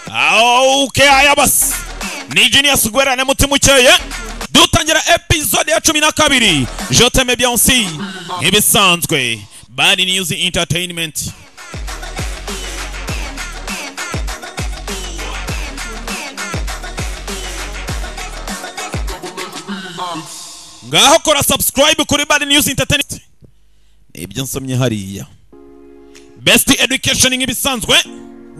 Okay, aya basi ni Genius Guerra na Mutima Ukeye, dutangira episode ya 12. Je t'aime bien aussi, ibisanzwe Bad News Entertainment. Ngaho kora subscribe kuri Bad News Entertainment. Ibyo nsomye hariya. Best Education nk'ibisanzwe.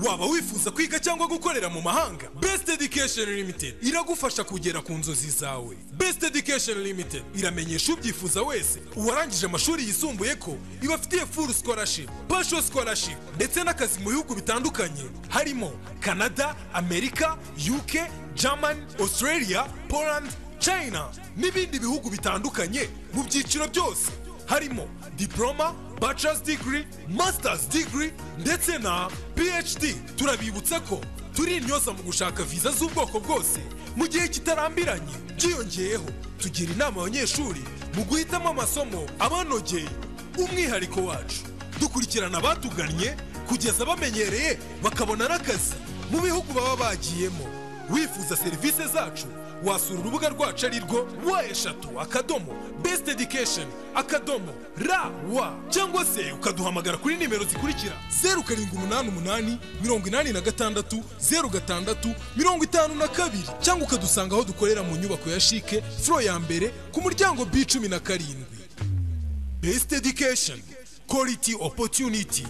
Waba wifuza kwiga cyangwa gukorera mu mahanga? Best Education Limited iragufasha kugera ku nzozi zawe. Best Education Limited iramenyesha ubyifuza wese uwarangije amashuri yisumbuye ko ibafitiye full scholarship, partial scholarship ndetse n'akazi mu bihugu bitandukanye harimo Canada, America, UK, Germany, Australia, Poland, China n'ibindi bihugu bitandukanye mu byiciro byose harimo diploma, bachelor's degree, master's degree ndetse na PhD. Turabibutsa ko turi intyoza mu gushaka viza z'ubwoko bwose mu gihe kitarambiranye. Byiyongeyeho tugira inama abanyeshuri mu guhitamo amasomo abanogeye. Umwihariko wacu dukurikirana abatugannye kugeza bamenyereye bakabona n'akazi mu bihugu baba bagiyemo. Wifuza serivisi zacu wasura urubuga rwacu ari rwo www.besteducation.rw cyangwa se ukaduhamagara kuri nimero zikurikira 0788 86 06 52 cyangwa ukadusanga aho dukorera mu nyubako ya Chic floor ya mbere ku muryango B17. Best Education, quality opportunity.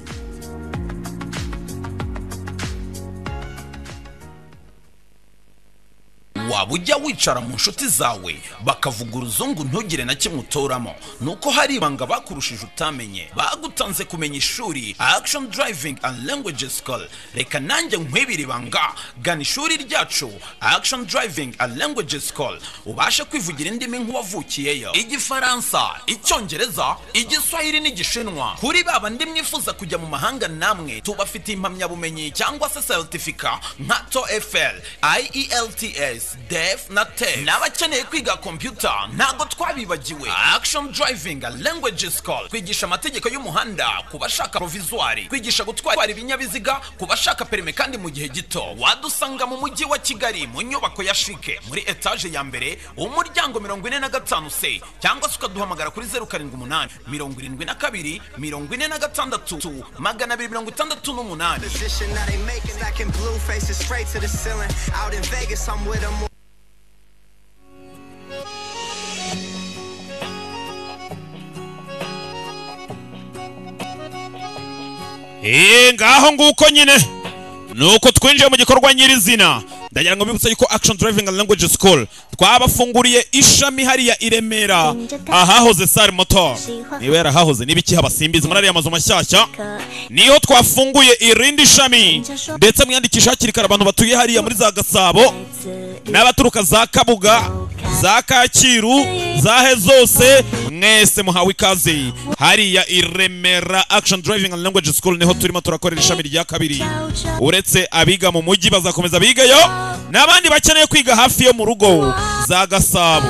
Waba ujya wicara mu nshuti zawe bakavuga uruzungu ntugire na kimwe utoramo, nuko hari ibanga bakurushije utamenye. Bagutanze kumenya ishuri Action Driving and Language School. Reka nanjye nkwibira ibanga, gana ishuri ryacu Action Driving and Language School ubashe kwivugira indimi nk'uwavukiyeyo: Igifaransa, Icyongereza, Igiswahili n'Igishinwa. Kuri baba ndi mwifuza kujya mu mahanga namwe tubafitiye impamyabumenyi cyangwa se certificate nka TOEFL, IELTS, DEF na TEF. N'abakeneye kwiga computer ntago twabibagiwe. Action Driving Language School kwigisha amategeko y'umuhanda ku bashaka provisoire, kwigisha gutwara ibinyabiziga ku bashaka perime kandi mu gihe gito. Wadusanga mu mujyi wa Kigali mu nyubako ya Chic muri etage ya mbere umuryango 45C cyangwa se ukaduhamagara kuri 078 72 46 268. Position that they making, stacking blue faces straight to the ceiling. Out in Vegas, I'm with them. Ngaho nguko nyine nuko twinjiye mu gikorwa nyirizina. Ndagira ngo mbibutse yuko Action Driving and Language School twabafunguriye ishami hariya i Remera ahahoze Sar Motor. Niba yarahahoze n'ibiki habasimbiza muri ariya mazu mashyashya, niho twafunguye irindi shami. Ndetse mwiyandikisha hakiri kare abantu batuye hariya muri za Gasabo n'abaturuka za Kabuga, za Kacyiru, zahe zose, mwese muhawe ikaze hariya i Remera. Action Driving and Language School niho turimo turakorera ishami rya kabiri. Uretse abiga mu mujyi bazakomeza bigayo, n'abandi bakeneye kwiga hafi yo mu rugo za Gasabo.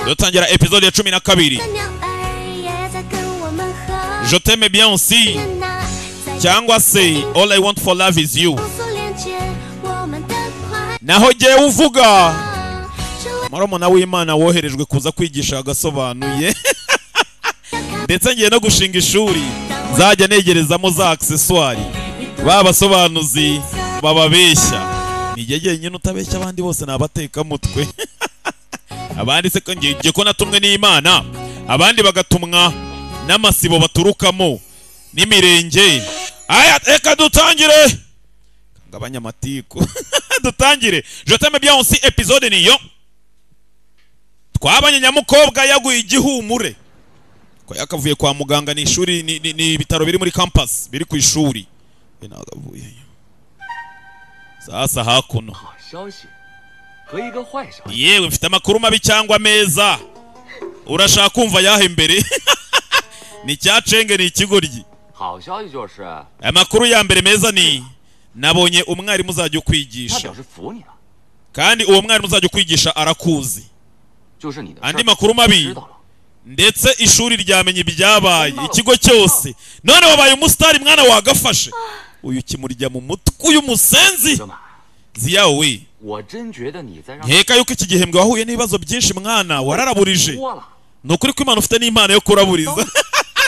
Dutangira episode ya 12. Je t'aime bien aussi cyangwa se All I want for love is you. Naho jyewe uvuga murumuna w'Imana woherejwe kuza kwigisha agasobanuye ndetse ngiye no gushinga ishuri nzajya negerezamo za accessoire babasobanuzi bababeshya. Nijye jyenyine utabeshya, abandi bose nabateka mutwe. Abandi se ko ngiye ko natumwe n'Imana, abandi bagatumwa n'amasibo baturukamo n'imirenge. Aya, reka dutangire ngabanya amatiku. Dutangire Je t'aime bien aussi episode niyo twabanye nyamukobwa yaguye igihumure ko yakavuye kwa muganga. Ni ishuri ni ibitaro biri muri campus biri ku ishuri. Sasa hakuno yewe mfite amakuru mabi cyangwa meza, urashaka kumva yahe imbere? Ni cyacenge ni ikigoryi. Amakuru ya mbere meza ni nabonye umwarimu uzajya ukwigisha, kandi uwo mwarimu uzajya ukwigisha arakuzi. Andi makuru mabi Ndetse ishuri ryamenye ibyabaye, ikigo cyose. None wabaye umusitari mwana, wagafashe uyu kimurya mu mutwe uyu musenzi 小马， Ziyawe we, 我真觉得你在让 nkeka yuko iki gihembwe wahuye n'ibibazo byinshi mwana, wararaburije. 多了。 Ni ukuri ko Imana ufite n'impano yo kuraburiza.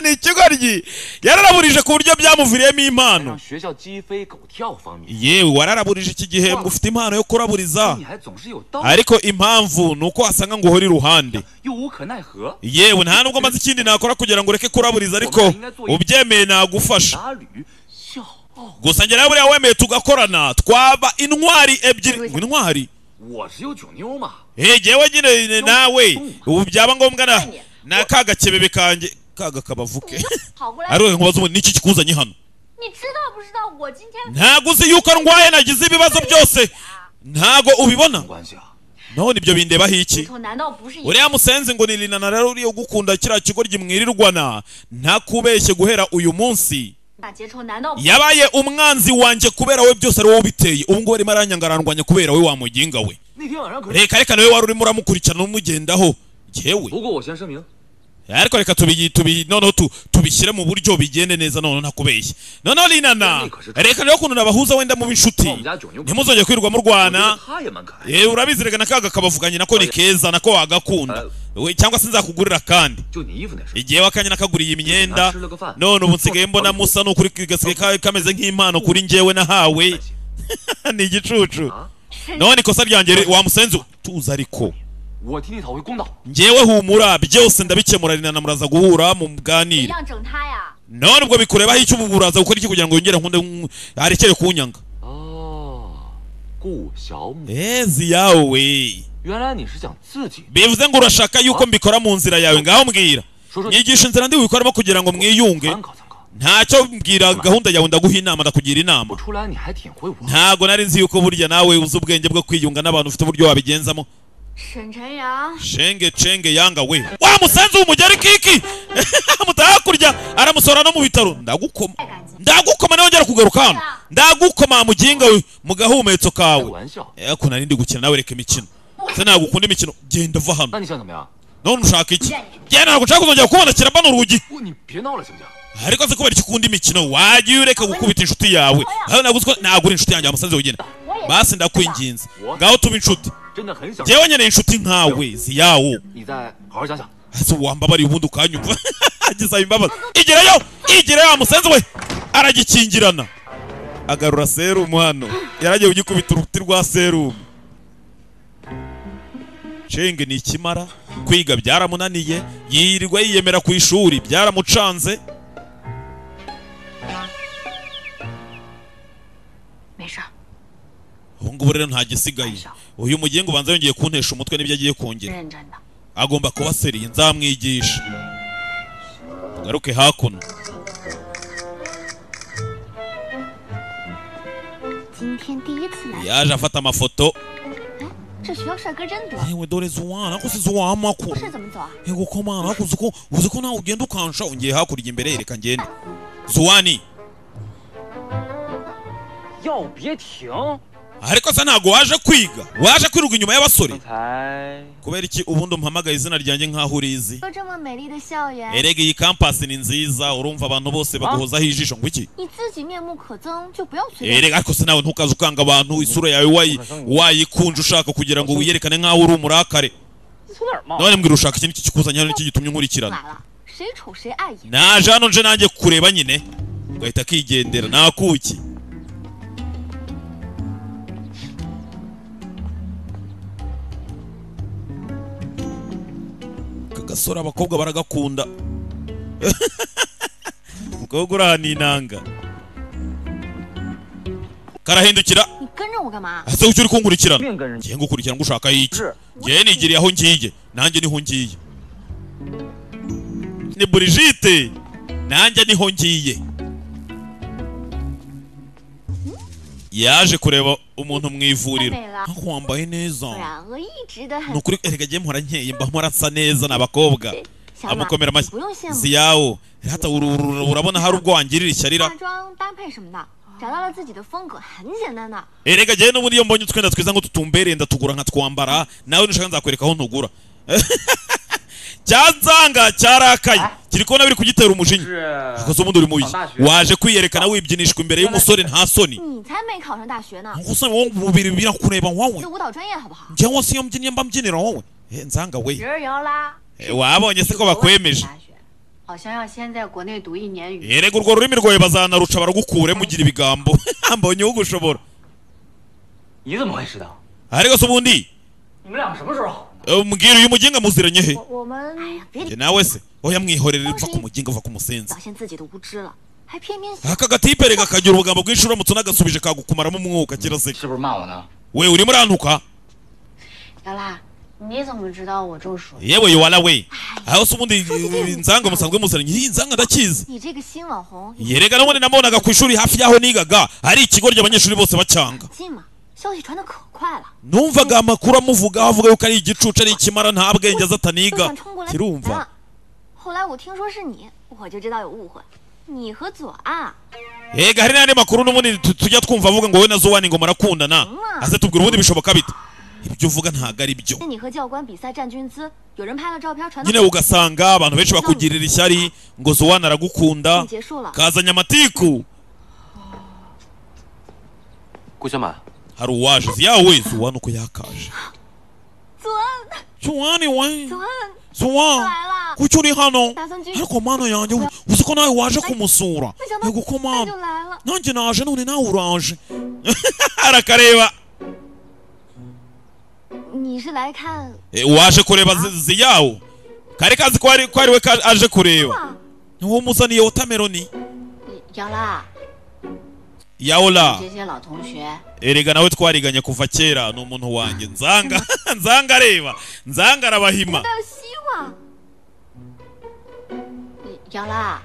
Ni ikigoryi, yararaburije ku buryo byamuviriyemo 在 impano. 让学校鸡飞狗跳方面， Yewe, wararaburije iki gihembwe, ufite impano yo kuraburiza. 你还总是有道理， Ariko impamvu ni uko wasanga ngo uhore iruhande. 又无可奈何。 Yewe, nta nubwo maze ikindi nakora kugira ngo ureke kuraburiza, ariko ubyemeye nagufasha. 打吕笑傲， Gusa njye nawe buriya wemeye tugakorana twaba intwari ebyiri, ngo intwari. 我只有九妞嘛。 Eh, jyewe nyine nawe ubu byaba ngombwa na ka gakebebe kanjye kaga kabavuke. 跑过来， Ariko nkubaza ubu niki kikuzanye hano? 你知道不知道我今天 Ntago uzi yuko ndwaye, nagize ibibazo byose, ntago ubibona? 关系啊， None ibyo bindebaho iki? 头难道不是一 Uriya musenzi ngo ni Linana rero uriya ugukunda, kiriya kigoryi mwirirwana, ntakubeshye guhera uyu munsi 大结仇？难道不 yabaye umwanzi wanjye kubera we, byose ari wowe ubiteye. Ubu ngubu arimo aranyanga, arandwanya kubera we, wa muginga we. 那天晚上可是…… Reka reka, nawe wari urimo uramukurikirana umugendaho jyewe. 不过我先声明， Ariko reka tubi tubi noneho tubishyire mu buryo bigende neza. Noneho ntakubeshye, noneho Linana, reka rero ukuntu nabahuza wenda mu b'inshuti, ntimuzongere kwirirwa 我觉 murwana. 得他也蛮可爱。 Yewe, urabizi reka na kaga kabavuganye nako ni keza, nako wagakunda we, cyangwa se nzakugurira kandi. 就你衣服那事， Igihe wakanye nakaguriye imyenda, none ubu nsigaye mbona musa n'ukuri gasigaye kameze nk'impano kuri njyewe nahawe. Ni igicucu. None ikosa ryanjye wa musenzi we, tuza ariko. 我替你讨回公道。 Njyewe humura, byose ndabikemura. Rinana muraza guhura mu muganire. 样整他呀？ None ubwo bikurebaho icyo? Ubu uraza gukora iki kugira ngo yongere nkunde, arekere kunyanga? 哦，顾小母， Ezi yawe. 原来你是想自己 Bivuze ngo urashaka yuko mbikora mu nzira yawe. Ngaho mbwira, 说说， nyigisha inzira ndi bubikoremo kugira ngo mwiyunge. 参考参考。 Ntacyo, mbwira gahunda yawe, ndaguha inama, ndakugira inama. 我出来你还挺会玩。 Ntago nari nzi yuko burya nawe uzi ubwenge bwo kwiyunga n'abantu, ufite uburyo wabigenzamo. 沈晨阳， Shenge cenge yanga we, wa musenzi w'umugeri kiki mutahakurya aramusora no mu bitaro. Ndagukoma, ndagukoma, nongera kugaruka hano ndagukoma muginga we mu gahumetso 开 kawe. 玩笑， Ariko nari ndi gukina nawe, reka imikino se, ntabwo ukunda imikino, genda va hano. 那你想怎么样？ None ushaka iki? Genda, ntabwo nshaka kuzongera kubona, kirabana urugi. 不，你别闹了，行不行？ Ariko se kubera icyo ukunda imikino, wagiye ureka gukubita inshuti yawe? Aho ntabwo uzi ko ntabwo uri inshuti yanjye, wamusanze wenyine. Basi ndakwinginze, ngaho tuba inshuti. 真的很想 Njyewe nkeneye inshuti nkawe ziyawo. 你再好好想想。 Ese wambabariye ubundi ukanyumva? Agisaba imbabazi. Igerayo, igerayo wa musenzi we, aragikingirana agarura serumu hano, yaragiye kugikubita uruti rwa serumu. Shenge ni ikimara, kwiga byaramunaniye, yirirwa yiyemera ku ishuri, byaramucanze. 没事儿， Ubu ngubu rero nta gisigaye, uyu mugenga ubanza yongeye kuntesha umutwe n'ibyo agiye kongera. 认真的。 Agomba kuba seriye, nzamwigisha. Tugaruke hakuno. 今天第一次来， Yaje afata amafoto. 这学校帅哥真多。 Yewe dore zuwana, ariko si zuwama ko 不是怎么走啊？ Yego ko mana, ariko uzi ko nawe ugenda ukansha ngiye hakurya imbere, reka ngende zuwani. 要别停， Ariko se ntabwo waje kwiga, waje kwirirwa inyuma y'abasore? 刚才 Kubera iki ubundi umpamagaye izina ryanjye nk'aho urizi? 有这么美丽的校园， Erega iyi campus ni nziza, urumva abantu bose baguhozaho ijisho ngo iki? 你自己面目可憎，就不要随便。 Erega ariko se nawe ntukaze ukanga abantu, isura yawe wayikunje ushaka kugira ngo wiyerekane nk'aho uri umurakare. 从哪儿冒？ None mbwira, ushaka iki? Niki kikuzanye hano, niki gitumye unkurikirana? 来了，谁丑谁碍眼。 Naje hano nje nanjye kureba nyine, ugahita akigendera nakuki. Aka gasore abakobwa baragakunda, umukobwa urahana inanga karahindukira. 你跟着我干嘛？ Ese kuki uri kunkurikirana? 命跟人 Ngiye ngukurikirana ngushaka iki? 是 Ngiye nigiriye aho ngiye, nanjye niho ngiye, ni Brigitte, nanjye niho ngiye. Yaje kureba umuntu mu ivuriro. Ariko wambaye neza. 不然我一直都很 Ni ukuri erega ngiye mpora nkeye, mba mpora nsa neza n'abakobwa. 小马， Amukomera 你 amashyi. 不用羡慕， Ziyawo rata, urabona hari ubwo wangirira ishyarira? 化妆搭配什么的，找到了自己的风格，很简单的。 Erega njyewe n'ubundi iyo mbonye utwenda twiza ngo tutumbereye ndatugura nkatwambara, nawe nushaka nzakwereka aho ntugura. Cyanzanga cyarakaye kiri kubona biri kugitera umujinya. Akoze ubundi uri mubi, waje kwiyerekana wibyinishwa imbere y'umusore nta soni. 你才没考上大学呢， Gusa wowe umubiri birakureba wowe. 你舞蹈专业好不好？ Njyewe siyo mbyiniye mba mbyinira wowe. Nzanga we. 人摇啦， Wabonye se ko bakwemeje? 大学好像要先在国内读一年语。 Erega urwo rurimi rwawe bazanaruca baragukure mugira ibigambo. Mbonye ugushobora. 你怎么会知道？ Ariko se ubundi 你们两个什么时候好？ mbwira uyu muginga muziranye he? 我们哎呀，别 Njye nawe se oya mwihorere, mva ku muginga, uva ku musenzi. 表现自己的无知了，还偏偏 Aka gatipe rega kagira ubugambo bwinshi, uramutse unagasubije kagukumaramo umwuka kiraseka. 是不是骂我呢？ We urimo urantuka? 姚啦，你怎么知道我中暑？ Yewe yowala we, aho se ubundi nzanga musanzwe muziranye? Iyi nzanga ndakizi. 你这个新网红 Yerega n'ubundi namubonaga ku ishuri hafi y'aho nigaga, ari ikigo ry'abanyeshuri bose bacyanga. 近嘛，消息传的可快了， Numvaga amakuru amuvuga avuga yuko ari igicucu, ari ikimara, nta bwenge azi, 都 ataniga. 想冲过来 Kirumva. 了。后来我听说是你，我就知道有误会，你和左岸 Ega hari n'andi makuru n'ubundi tujya twumva avuga ngo wowe na Zuwani ngo murakundana. Aze tubwira ubundi bishoboka bite? Ibyo uvuga ntabwo ari byo. 你和教官比赛站军姿，有人拍了照片传到 Nyine ugasanga abantu benshi bakugirira ishyari ngo Zuwani aragukunda, 结束了。 kazanye amatiku. 顾小满， Hari uwaje yawe Zuwani uko yakaje. 左岸， Zuwani we, 左岸 Zuwani 来了， kuki uri hano? 打算去， Ariko mana yanjye, uzi ko nawe waje kumusura? 没想到 Yego ko 他 mana 就来了。 nanjye naje none nawe uraje. Arakareba. 你是来看 Waje kureba Ziyawo kari kazi ko ari we aje kureba. 啊？ Niwo muzaniye watermelon. 姚啦， Yaola 这些老同学， erega nawe twariganye kuva kera, ni umuntu wanjye. Nzanga nzanga areba, nzanga arabahima. 还有西瓜， 姚啦，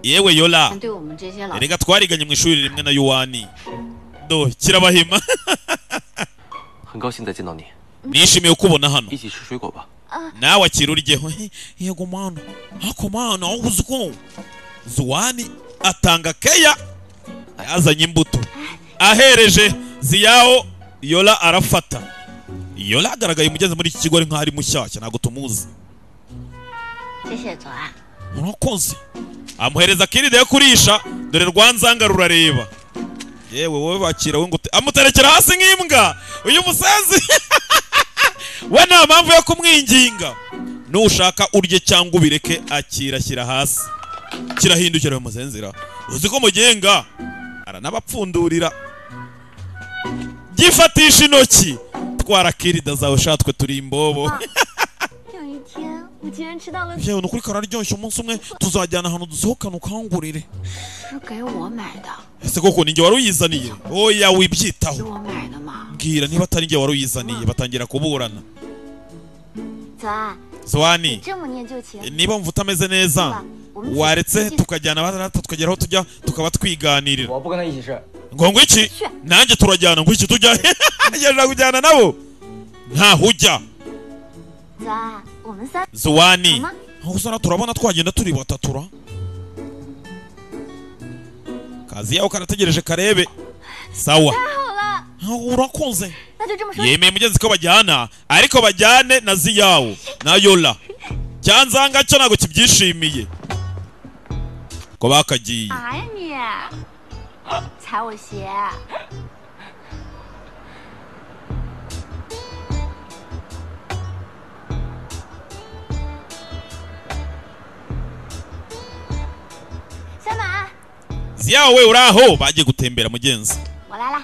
Yewe Yola, 对我们这些老 erega twariganye mu ishuri rimwe na Yuwani do kirabahima. 很高兴再见到你， Nishimiye kukubona hano. 一起吃水果吧。 Nawe akira uryeho. Yego mana, ako mana, aho uzi ko Zuwani atanga keya, yazanye imbuto ahereje Ziyawo. Yola arafata. Yola agaragaye umugeze muri iki kigo ari nkaho ari mushyashya, ntabwo tumuzi. 谢谢左岸。 Murakoze. Amuhereza kiride yo kurisha. Dore rwanzanga rurareba. Yewe wowe bakira we ngo amuterekera hasi nk'imbwa. Uyu musazi we nta mpamvu yo kumwinginga, nushaka urye cyangwa ubireke, akira shyira hasi. Kirahindukira uyu muzenzira, uzi ko mugenga aranabapfundurira, gifatisha intoki. Twara kirida zawe shatwe turi imbobo. 有一天我竟然吃到了， Yewe ni ukuri kararyoshye, umunsi umwe tuzajyana ahantu dusohokana ukangurire. 是给我买的， Ese koko ni njye wari uyizaniye? Oya 给 wibyitaho. 我买的吗？ Mbwira niba atari njye wari uyizaniye, batangira kuburana. 左岸， Zwani, 这么念旧情， niba mva utameze neza waretse tukajyana barata tukagera aho tujya tukaba twiganirira. 我不跟他一起吃。 Ngo iki nanjye turajyana, ngo iki tujya yashaka kujyana nabo ntaho ujya. 左岸，我们三 Zuwani, Mama. aho usana turabona twagenda turi batatura. Kazi yawe karategereje karebe sawa. 好了， Urakoze. 那就这么说。 Yemeye mugenzi ko bajyana, ariko bajyane na Ziyawo na Yola. Cyanzanga cyo ntabwo kibyishimiye ko bakagiye. 啥呀你？踩我鞋！小马， Ziyawo we uraho, bagiye gutembera mugenzi. 我来啦！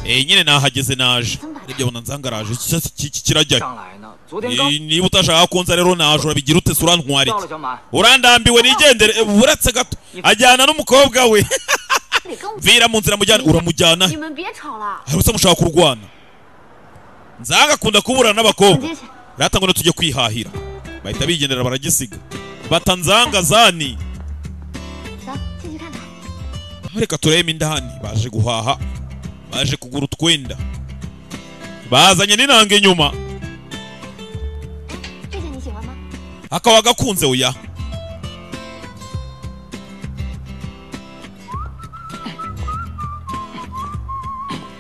Nyine nahageze naje nibyo bona nzangaraje iki kirajya. 上来呢，昨天刚 Niba utashaka ko nza rero naje urabigira ute se, urantwara 到 iki? 了小马， Urandambiwe nigendere. Uretse gato ajyana n'umukobwa we. 得跟我 Vira mu nzira mujyana, uramujyana. 你们别吵了， Hari usa mushaka kurwana. Nzanga akunda kuburana 我 n'abakobwa. 接去。 Rata ngo tujye kwihahira, bahita bigendera baragisiga bata nzanga zani. 走，进去看看。 Reka turebe indani, baje guhaha, baje kugura utwenda, bazanye n'inanga inyuma. 这件你喜欢吗？ Akaba gakunze oya.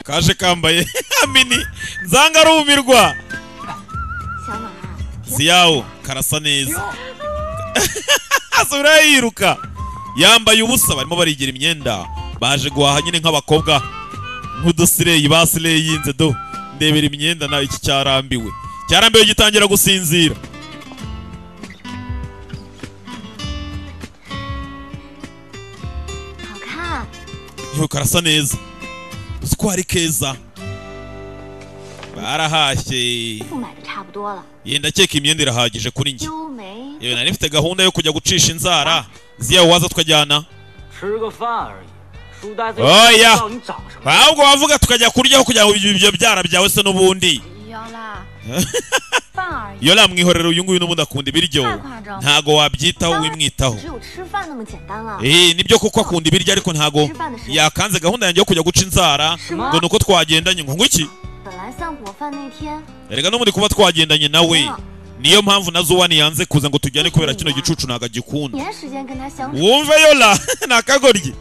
Kaje kambaye mini, nzanga arumirwa. 小马， Ziyawo Karasa neza. Asubira yiruka. Yambaye ubusa, barimo barigira imyenda. Baje guhaha nyine nk'abakobwa, nk'udusireyi basireyinze do. Ndebera imyenda nawe, iki cyarambiwe. Cyarambiwe gitangira gusinzira. 好看。 Yewe, karasa neza. Uzi ko hari keza. Barahashye. 衣服买的差不多了， Yenda ndakeka imyenda irahagije kuri njye. 优美。 Yewe, nari mfite gahunda yo kujya gucisha inzara. Ziya, waza tukajyana? 吃个饭而已，书呆子 Oya. 知道你长什么。 Ahubwo wavuga tukajya kuryaho kugira ngo ibyo byara byawe se n'ubundi. 姚啦，饭而已， Iyo namwihorera, uyu nguyu n'ubundi akunda ibiryo. 太夸张了。 Ntago wabyitaho, wimwitaho. 只有吃饭那么简单了。 Eh, nibyo kuko akunda ibiryo, ariko ntago yakanze gahunda yanjye yo kujya guca inzara ngo nuko twagendanye ngo iki. 本来散伙饭那天， Erega n'ubundi kuba twagendanye nawe, niyo mpamvu na Zuwani yanze kuza ngo tujyane, kubera kino gicucu ntago agikunda. 年时间跟他相处， Wumve yola, ni akagoryi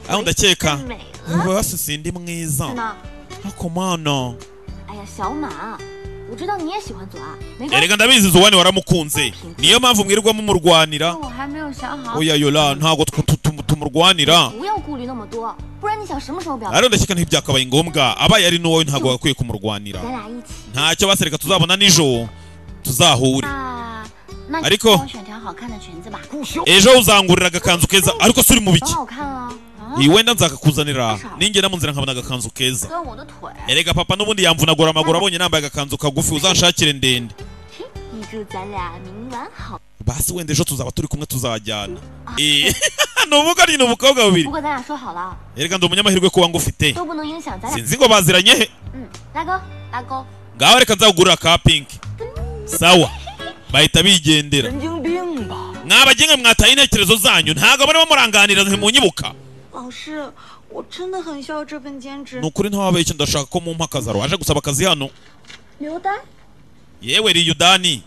aho ndakeka. 美了。 Basi sindi mwiza. 是呢。 Ariko mana. 哎呀，小马，我知道你也喜欢左岸，没关系。 Erega ndabizi, Zuwani waramukunze, niyo mpamvu mwirirwa mumurwanira. 我还没有想好。 Oya yola, ntago tumurwanira. 不要顾虑那么多，不然你想什么时候表白？ Ariko ndakeka ntibyakabaye ngombwa, abaye ari n'uwowe ntago wagakwiye kumurwanira. 咱俩一起 Ntacyo, basereka tuzabona nijoro, tuzahure. 啊，那你 Ariko- 帮我选条好看的裙子吧。 Ejo uzangurira agakanzu keza, ariko si uri mu 很 biki? 好看啊。啊， Iyi wenda nzakakuzanira ningera mu nzira nkabona agakanzu keza. 跟我的腿。 Erega papa n'ubundi yamvunagura amaguru abonye nambaye agakanzu kagufi, uzanshakire ndende. 预祝咱俩明晚好。 Basi wenda ejo tuzaba turi kumwe, tuzajyana. Eh, ni uvuga ni ubukobwa bubiri. 不过咱俩说好了， Erega ndi umunyamahirwe kuba ngufite. 都不能影响咱俩。 Sinzi ngo baziranye he. 嗯，拉钩，拉钩。 Ngaho reka nzakugurira ka pink. Sawa, bahita bigendera. 神经病吧？ Mwabagenga mwataye intekerezo zanyu, ntago barimo muranganira, ntimunyibuka. 老师，我真的很需要这份兼职 Ni。ukuri ntawabeshye, ndashaka ko mumpa akazi. Waje gusaba akazi hano. 刘丹， Yewe Riyudani,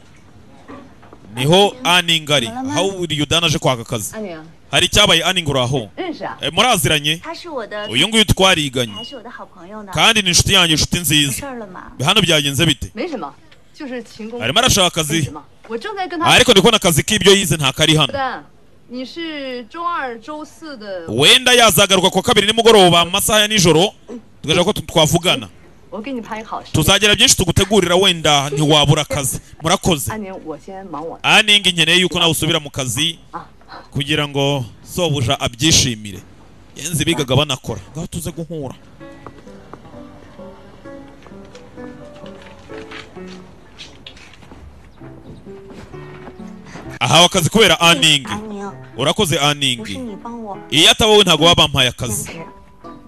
niho Aningari aho Riyudani aje kwaka akazi. 安宁， Hari icyabaye? Aninga, uraho? 认识啊？ Eh, muraziranye? 他是我的， Uyu nguyu twariganye, 还是我的好朋友呢。 kandi ni inshuti yanjye, inshuti 事 nziza. 儿了吗？ Hano byagenze bite? 没什么，就是勤工 Arimo arashaka akazi, 俭嘛。我正在跟他。 ariko ndi kubona akazi k'ibyo yize ntakari hano. 丹，你是周二、周四的， Wenda yazagaruka ku wa kabiri nimugoroba mu masaha ya nijoro, tugashaka ko twavugana. 我给你排个好时间。 Tuzagira byinshi tugutegurira, wenda ntiwabura akazi. Murakoze. 安宁，我先忙我的。 Aninga, nkeneye yuko nawe usubira mu kazi kugira ngo sobuja abyishimire. Yenze bigaga banakora. Ngaho tuze guhura. Ahawe akazi kubera Aningi. 安宁， Urakoze 不是 Aningi, 你帮我 iyo ataba wowe ntabwo waba bampaye akazi. 兼职，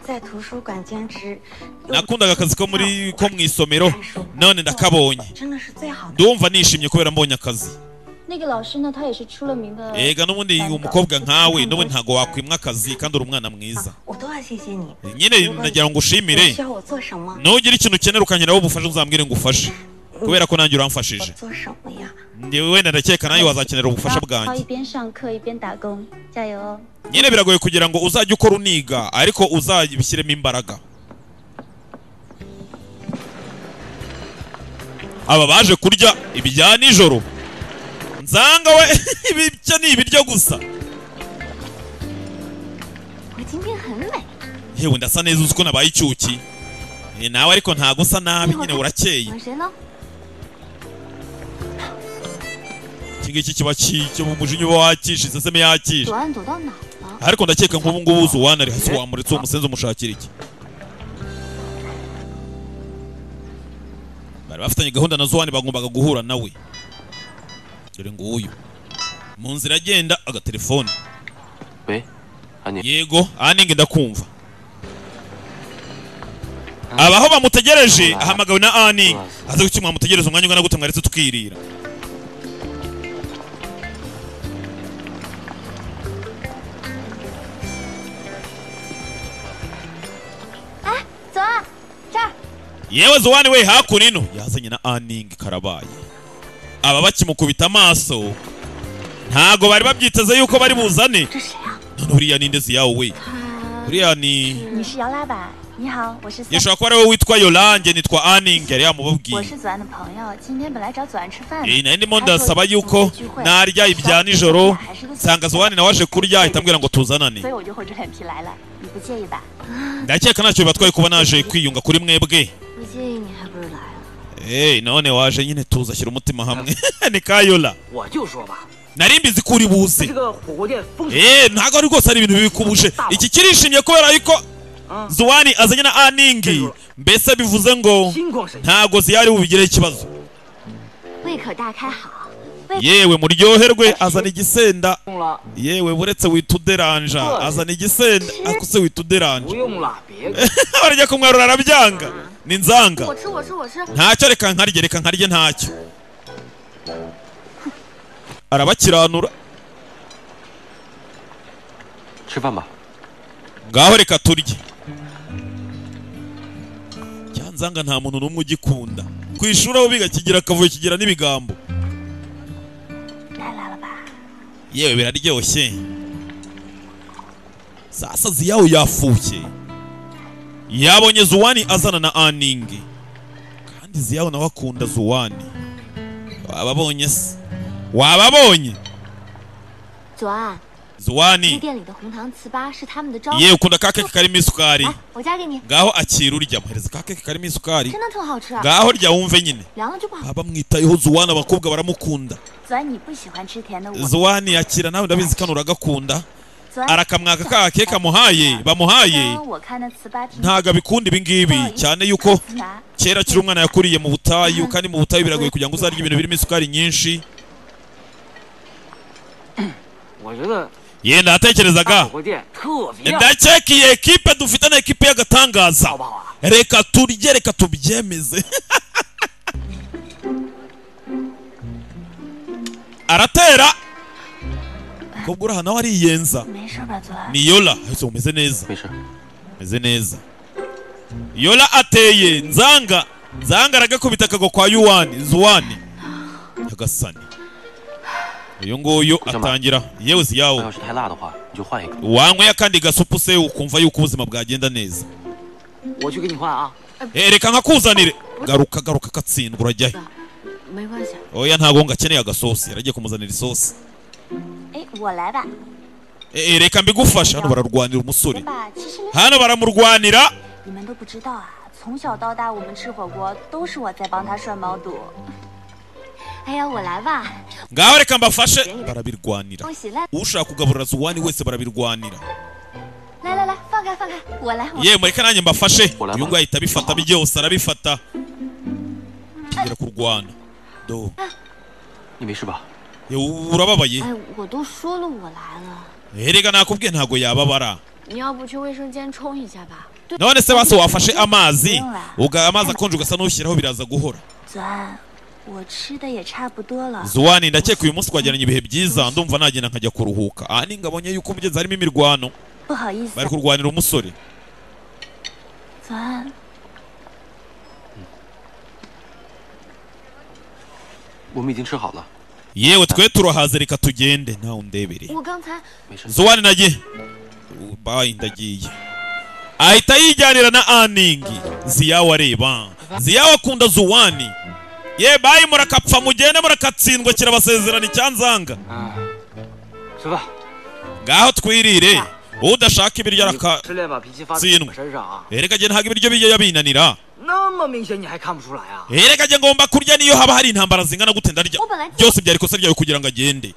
在图书馆兼职，又 Nakundaga akazi ko muri ko mu isomero, none ndakabonye. 真的是最好的。 Ndumva nishimye kubera mbonye akazi. 那个老师呢，他也是出了名的。 Ega n'ubundi umukobwa nkawe n'ubundi ntabwo wakwimwa akazi, kandi uri umwana mwiza. 我都要谢谢你。 Nyine ndagira ngo ushimire. 你需要我做什么？ Nugira ikintu ukenera ukankeraho ubufasha, uzambwire ngo ufashe, kubera ko nanjye 我 uramfashije. 做什么呀？ Njyewe wenda ndakeka nawe wazakenera ubufasha 要 bwanjye. 一边上课一边打工，加油哦！ Nyine biragoye kugira ngo uzajye ukora uniga, ariko uzabishyiremo imbaraga. Aba baje kurya ibya nijoro. Nzanga we, ibyo ni ibiryo gusa. 我今天很美， Yewe, ndasa neza, uzi ko nabaye icyuki. Eh, nawe ariko ntago usa nabi nyine, urakeye. 喜欢谁呢？ Iki ngiki kiba cyo mu mujinya uba wakishe, iseseme yakishe. 左岸走到哪儿了？ Ariko ndakeka nk'ubu ngubu uzi uwana ari hasi, wamuretse uwo musenzi umushakira iki? Bari bafitanye gahunda na Zuwani, bagombaga guhura nawe. Dore nguyu mu nzira agenda, agatelefone. 喂，安宁， Yego Aningi, ndakumva. Abaho bamutegereje, ahamagawe na Aningi aze. Kuki mwamutegereza umwanya ungana gute? Mwaretse tukirira. 左岸，这儿。 Yewe Zuwani we, hakuno ino yazanye na Aningi. Karabaye, aba bakimukubita amaso ntago bari babyiteze yuko bari buzane. 这谁啊？ None uriya ninde? Ziyawe we, Uriya ni 你是姚拉吧？你好，我是 Yashobora kuba ari wowe witwa Yolange, nitwa Aning, yari 我 yamubabwiye. 是左岸的朋友，今天本来找左岸吃饭的。 Eh, nari ndimo ndasaba yuko narya ibya nijoro, nsanga Zuwani nawe aje kurya, ahita ambwira ngo tuzanane. 所以我就厚着脸皮来了，你不介意吧？ Ndakeka ntacyo bibatwaye kuba naje kwiyunga kuri mwebwe. 不介意你还不是来了？ Eh, none waje nyine, tuza, shyira umutima hamwe. Ni Kayola. 我就说吧， Nari mbizi ko uri buze. 这个火锅店风水 Eh, ntabwo ari rwose ari ibintu bibikubuje. Iki kirishimye kubera yuko Zuwani azanye na Aningi, mbese bivuze ngo ntago ziyari bubigireho ikibazo. 胃口大开好。 Yewe muryoherwe, azana igisenda. 用了， Yewe buretse wituderanja, azana igisenda akuse wituderanja. 不用了，别 Barajya kumwarura arabyanga, ni nzanga. 我吃我吃我吃。 Ntacyo, reka nkarye, reka nkarye, ntacyo. Arabakiranura. 吃饭吧。 Ngaho reka turye. Cyanzanga nta muntu n'umwe ugikunda ku ishuri aho biga, kigira akavuyo, kigira n'ibigambo. Yewe biraryoshye. Sasa Ziyawo yafushye, yabonye Zuwani azana na Aningi, kandi Ziyawo nawe akunda Zuwani. Wababonye se? Wababonye? 左岸，这 Zuwani 店里的红糖糍粑是他们的招牌。 yewe ukunda ka keke karimo isukari. 来，我夹给你， Ngaho akira urya, muhereza ka keke karimo isukari. 真的特好吃。 Ngaho rya wumve nyine. 凉了就不好。 Baba bamwitayeho Zuwani, abakobwa baramukunda. 左岸，你不喜欢吃甜的，我 Zuwani akira nawe, ndabizi kano uragakunda. 左岸 Arakamwaka ka keke amuhaye, bamuhaye. 我看那糍粑挺 Ntago abikunda ibi ngibi, cyane yuko kera akiri umwana yakuriye mu butayu, kandi mu butayu biragoye kugira ngo uzarye ibintu birimo isukari nyinshi. 我觉得 Ye ndatekerezaga, 火锅店特别 ndakeka iyi ekipe dufite na ekipe y'agatangaza. Reka turye, reka tubyemeze. Aratera kobwa uraha nawe ariyenza. 没事吧？左岸， Ni Yola ahise umeze neza, umeze neza. Yola ateye nzanga, nzanga aragakubita akagwa kwa Yuwani Zuwani. Nyagasani, uyu nguyu atangira yewe Ziyawo, 要是太辣的话，你就换一个。 wanyweye akandi gasupu se ukumva yuko ubuzima bwagenda neza. 我去给你换啊。 Eh, reka nkakuzanire. Garuka, garuka, katsindwa, urajyahe? 没关系。 Oya ntago ngakeneye agasosi, yaragiye kumuzanira isosi. 哎，我来吧。 Eh, eh, reka mbigufashe. Hano bararwanira umusore. 别吧，其实 Hano baramurwanira. 你们都不知道啊，从小到大我们吃火锅都是我在帮他涮毛肚。 哎呀，我来吧。 Ngaho reka mbafashe, barabirwanira. 恭喜来 Ushaka kugaburira Zuwani wese barabirwanira. 来来来，放开放开，我来。我 Yewe mureke nanjye mbafashe. Uyu nguyu ahita abifata byose, arabifata, kigera kurwana do. 你没事吧？ Yewe urababaye? 哎，我都说了我来了， Erega nakubwiye ntago yababara. 你要不去卫生间冲一下吧？ None se basi wafashe amazi uga amazi akonje ugasa n'ushyiraho, biraza guhora. 左岸，我吃的也差不多了。 Zuwani, ndakeka uyu munsi twagiranye ibihe byiza, ndumva nagenda nkajya kuruhuka. Aha ningabonye yuko umugezi harimo imirwano, 不好意思 bari，kurwanira umusore. 左岸， 我们已经吃好了。 Yewe twe turahaze, reka tugende nawe undebere. 我刚才 Zuwani nagiye, bayi ndagiye. Ahita yijyanira na Aningi. Ziyawe areba, Ziyawe akunda Zuwani. Ye bayi, murakapfa, mugende murakatsindwa, kirabasezerana icyanzanga. 吃饭。 Ngaho twirire, udashaka ibiryo 吃了把脾气发在 arakatsindwa. 我身上啊！ Erega jye ntabwo ibiryo bijya binanira. 那么明显你还看不出来啊？ Erega jye ngomba kurya, niyo haba hari intambara zingana gute ndarya. Byose byari ikosa ryawe kugira ngo agende.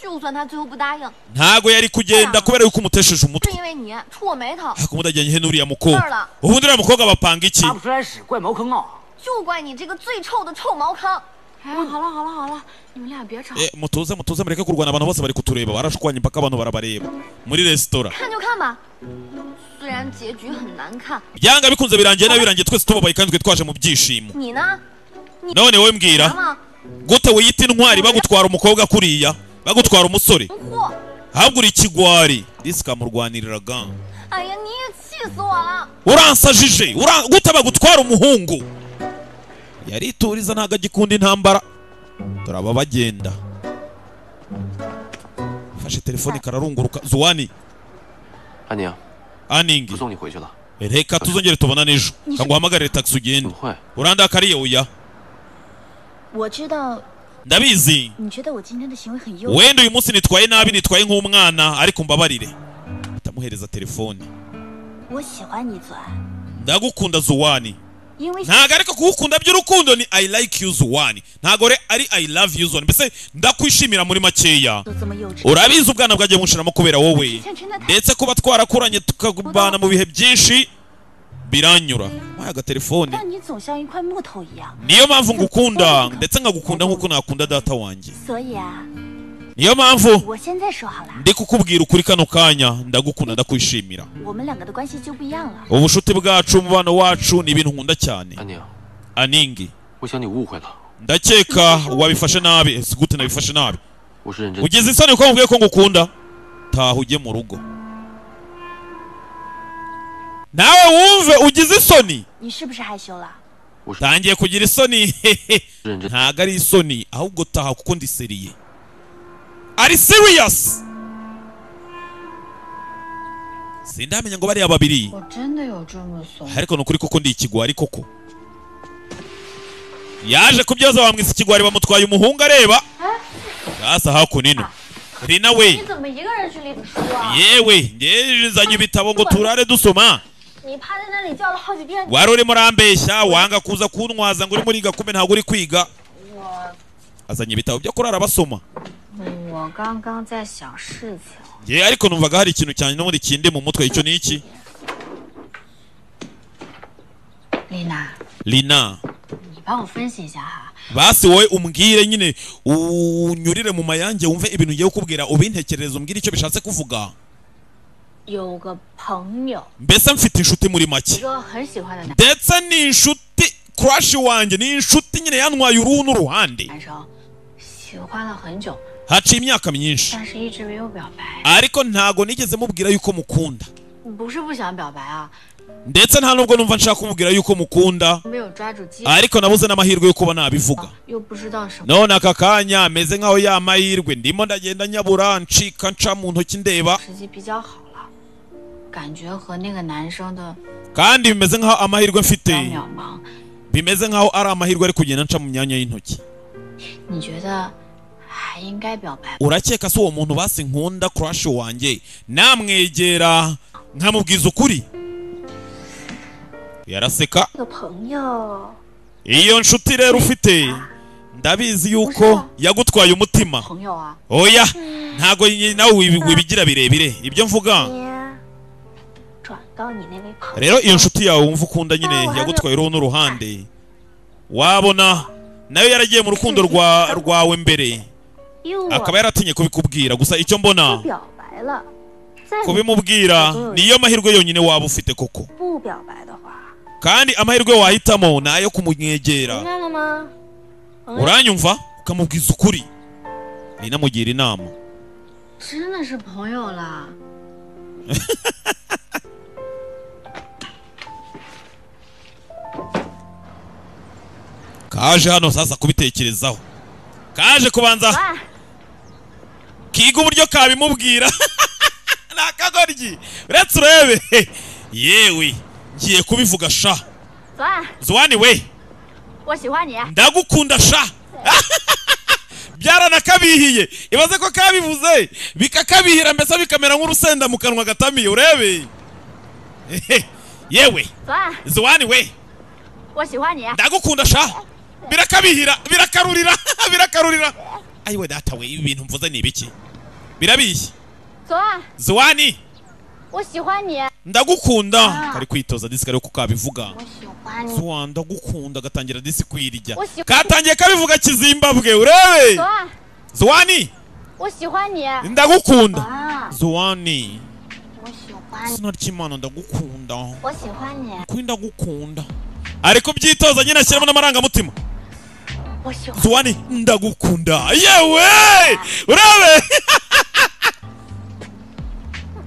就算他最后不答应， Ntago yari kugenda kubera yuko umutesheje umutwe. 是因为你触我眉头， Ariko mudajyanye he n'uriya mukobwa? Ubundi uriya mukobwa bapanga iki? 拉不出来屎怪茅坑啊！ 就怪你这个最臭的臭茅坑。 哎，好了好了好了，你们俩别吵。 Eh, mutuze mutuze, mureke kurwana, abantu bose bari kutureba, barashwanye mpaka abantu barabareba muri resitora. 看就看吧，虽然结局很难看， Byanga bikunze birangiye nabi, birangiye twese tubabaye kandi twe twaje mu byishimo. 你呢？你 None wowe mbwira, 吗？ gute wiyita intwari bagutwara umukobwa kuriya, bagutwara umusore? 货！ Ahubwo uri ikigwari, disi kamurwaniriraga. 哎呀，你也气死我了！ Uransajije, gute bagutwara umuhungu? Yarituriza, ntabwo agikunda intambara. Turaba bagenda, fashe telefone kararunguruka. Zuwani. 安宁， Aningi, 不送你回去了。 Reka tuzongere tubonane ejo, kanguhamagarire taxi ugende. Urandakariye? Oya. 我知道 Ndabizi 你觉得我今天的行为很幼稚， wenda uyu munsi nitwaye nabi, nitwaye nk'umwana, ariko mbabarire. Ndamuhereza telefone. 我喜欢你，左安， Ndagukunda Zuwani. 因为 Ntago ariko kuwukunda by'urukundo ni I like you Zuwani, ntago re ari I love you Zuwani, mbese ndakwishimira muri makeya. 都这么幼稚， Urabizi ubwana bwagiye bunshiramo kubera wowe, 之前真的太 ndetse kuba twarakuranye tukabana mu bihe byinshi biranyura. Waye agatelefone. 但你总像一块木头一样， Niyo mpamvu ngukunda, ndetse nkagukunda nk'uko nakunda data wanjye. 所以啊， Niyo mpamvu 我现在说好了， ndi kukubwira ukuri kano kanya, ndagukunda, ndakwishimira. 我们两个的关系就不一样了。 Ubushuti bwacu, umubano wacu ni ibintu nkunda cyane. 安宁， Aningi, 我想你误会了， ndakeka wabifashe nabi. Ese gute nabifashe nabi? 我是认真。 Ugize isoni ko nkubwiye ko ngukunda? Taha ujye mu rugo nawe wumve ugize isoni. 你是不是害羞了？ Tangiye kugira isoni. Ntago ari isoni, ahubwo taha kuko ndi seriye, ari serious. Sindamenya ngo bariya babiri. 我真的有这么怂？ Ariko ni ukuri koko ndi ikigwari koko. Yaje kubyoza bamwisa ikigwari, bamutwaye umuhungu areba sasa hakuno ino Rina we. 你怎么一个人去领书啊？ Yewe, nzanye ibitabo ngo turare dusoma. 你趴在那里叫了好几遍。 Wari urimo urambeshya, wanga kuza kuntwaza ngo uri muri gakume, ntabwo uri kwiga. 我 Azanye ibitabo byo kurara basoma. 我刚刚在想事情， Ye, ariko numvaga hari ikintu cyane n'ubundi kindi mu mutwe. Icyo ni iki? 丽娜， Lina, 你帮我分析一下哈。 Basi wowe umbwire nyine, unyurire mu mayange wumve ibintu ngiye kukubwira, ubintekerereze, umbwire icyo bishatse kuvuga. 有个朋友， Mbese mfite inshuti muri 一 make, 个很喜欢的男 ndetse ni inshuti crush wanjye, ni inshuti nyine yantwaye uruhu n'uruhande. 男生，喜欢了很久， Haciye imyaka myinshi, 但是一直没有表白。 ariko ntago nigeze mubwira yuko mukunda. 不是不想表白啊， Ndetse nta nubwo numva nshaka kumubwira yuko mukunda, 没有抓住机会， ariko nabuze n'amahirwe yo kuba nabivuga. 又不知道什么 None aka kanya ameze nkaho ya mahirwe ndimo ndagenda nyabura, ncika nca mu ntoki ndeba. 时机比较好了，感觉和那个男生的 Kandi bimeze nkaho amahirwe mfite, 渺茫。 bimeze nkaho ari amahirwe ari kugenda nca mu myanya y'intoki. 你觉得还应该表白吗？ Urakeka se uwo muntu basi nkunda, crush wanjye, namwegera nkamubwiza ukuri? Yaraseka. 这个朋友， Iyo nshuti rero ufite, ndabizi yuko yagutwaye umutima. 朋友啊， Oya, ntago nawe wibigira birebire ibyo mvuga. 你转告你那位朋友， Rero iyo nshuti yawe wumva ukunda nyine yagutwaye uruhu n'uruhande, wabona nayo yaragiye mu rukundo rwa rwawe mbere, 因为 akaba 我 yaratinye kubikubwira. Gusa icyo mbona, 表白了，在你 kubimubwira niyo mahirwe yonyine waba ufite koko. 不表白的话， Kandi amahirwe wahitamo ni ayo kumwegera. 明白了吗？ Uranyumva, ukamubwiza ukuri, ninamugira inama. 真的是朋友啦。 Kaje hano sasa kubitekerezaho, kaje kubanza 哇， kiga uburyo kabimubwira. Ni akagoryi, uretse urebe. Yewe, ngiye kubivuga sha. 左岸， Zuwani we, 我喜欢你。 ndagukunda sha. Byaranakabihiye, ibaze ko kabivuze bikakabihira, mbese bikamera nk'urusenda mu kanwa gatamiye, urebe. Yewe, 左岸， Zuwani we, 我喜欢你。 ndagukunda sha. Birakabihira, birakarurira, birakarurira. Ayiwe data we, ibi bintu mvuze ni ibiki? Birabishye. 左岸， Zuwani, 我喜欢你。 ndagukunda. Kari kwitoza disi kari uko kabivuga. 我喜欢你。 Zuwa ndagukunda, gatangira disi kwirya. Usi- Katangiye kabivuga kizimbabwe, urebe. 左岸， Zuwani, 我喜欢你。 ndagukunda. 啊， Zuwani, 我喜欢你。 izina ry'Imana ndagukunda. 我喜欢你。 Kuri ndagukunda, ari kubyitoza nyine ashyiramo n'amarangamutima. 我喜欢。 Zuwani ndagukunda, yewe urebe.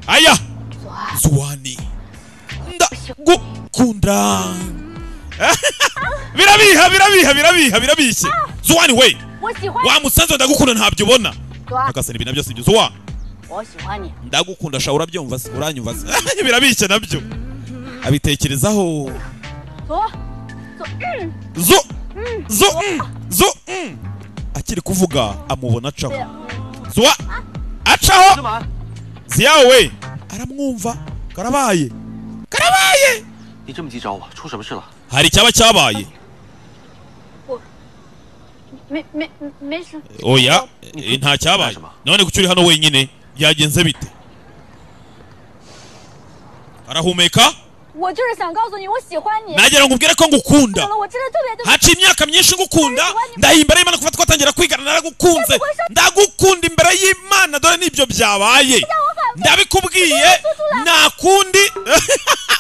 Aya, Zuwani ndagukunda. Birabiha, birabiha, birabiha, birabishye. Zuwani we, 我喜欢 wa musanze, ndagukunda, ntabyo ubona. 左岸， Nyagasani, ibi nabyo sibyo. Zuwa, 我喜欢你。 Ndagukunda sha, urabyumva se? Uranyumva se? Birabishye nabyo abitekerezaho. 左，左， Zo zo zo. Akiri kuvuga amubona acaho zwa acaho ziyawe aramwumva. Karabaye karabaye. 你这么急找我，出什么事了？ Hari icyaba cyabaye? 没没没事。 Oya, nta cyabaye. None kuki uri hano wenyine? Byagenze bite? Arahumeka. 我就是想告诉你，我喜欢你。 Nagira ngo ubwire ko ngukunda. 我真的特别特别。 Haciye imyaka myinshi ngukunda, ndahiye imbere y'Imana, kuva twatangira kwigana naragukunze, ndagukunda imbere y'Imana. Dore nibyo byabaye, ndabikubwiye, nta kundi.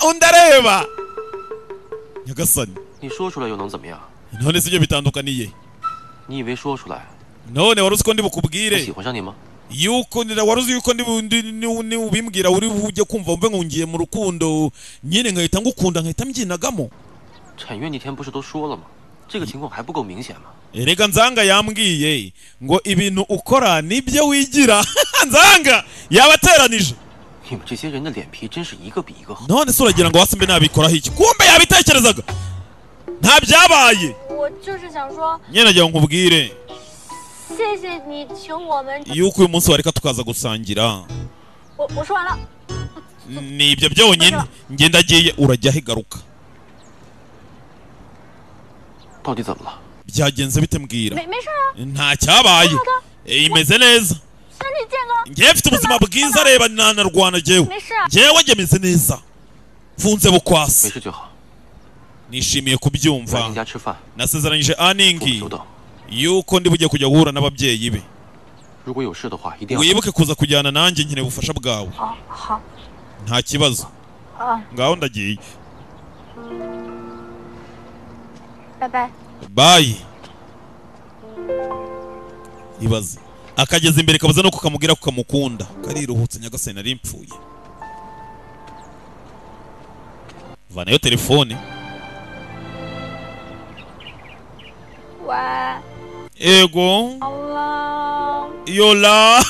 Undi areba nyagasani. 你说出来又能怎么样？ None si ibyo bitandukaniye? 你以为说出来 None wari uzi ko ndi 我 bukubwire 喜欢上你吗？ yuko wari uzi yuko ndi ubimbwira uri ujye kumva wumve ngo ngiye mu rukundo nyine nkahita ngukunda nkahita mbyinagamo? 陈月那天不是都说了吗？这个情况还不够明显吗？ Erega Nzanga yambwiye ngo ibintu ukora nibyo wigira. Nzanga yabateranije. 你们这些人的脸皮真是一个比一个厚。 None se uragira ngo wasimbe nabikoraho iki? Kumbe yabitekerezaga, nta byabaye. 我就是想说， Nyine nagira ngo nkubwire 谢谢你请我们。 yuko uyu munsi wareka tukaza gusangira. 我我说完了。 Ni ibyo byonyine, njye ndagiye. Urajya he? Garuka. 到底怎么了？ Byagenze bite? Mbwira. 没没事啊， Nta cyabaye. Imeze neza. 身体健康。 Njyewe mfite ubuzima bwiza, reba nanarwana njyewe. Njyewe njye meze neza, mfunze 没 bukwasi. 事就好。 Nishimiye 来 kubyumva. 你家吃饭， Nasezeranyije Aningi 久等。 yuko ndi bujye kujya guhura n'ababyeyi be. 如果有事的话，一定要。 Wibuke kuza kujyana nanjye, nkeneye ubufasha bwawe. 哦，好， Nta kibazo. 啊， Ngaho ndagiye. 拜拜。 Bayi. Ibaze akageza imbere kabuze nuko kamubwira ko kamukunda, kariruhutse. Nyagasani, nari mpfuye. Vanayo telefone. 喂， Ego. 好啦， Yola.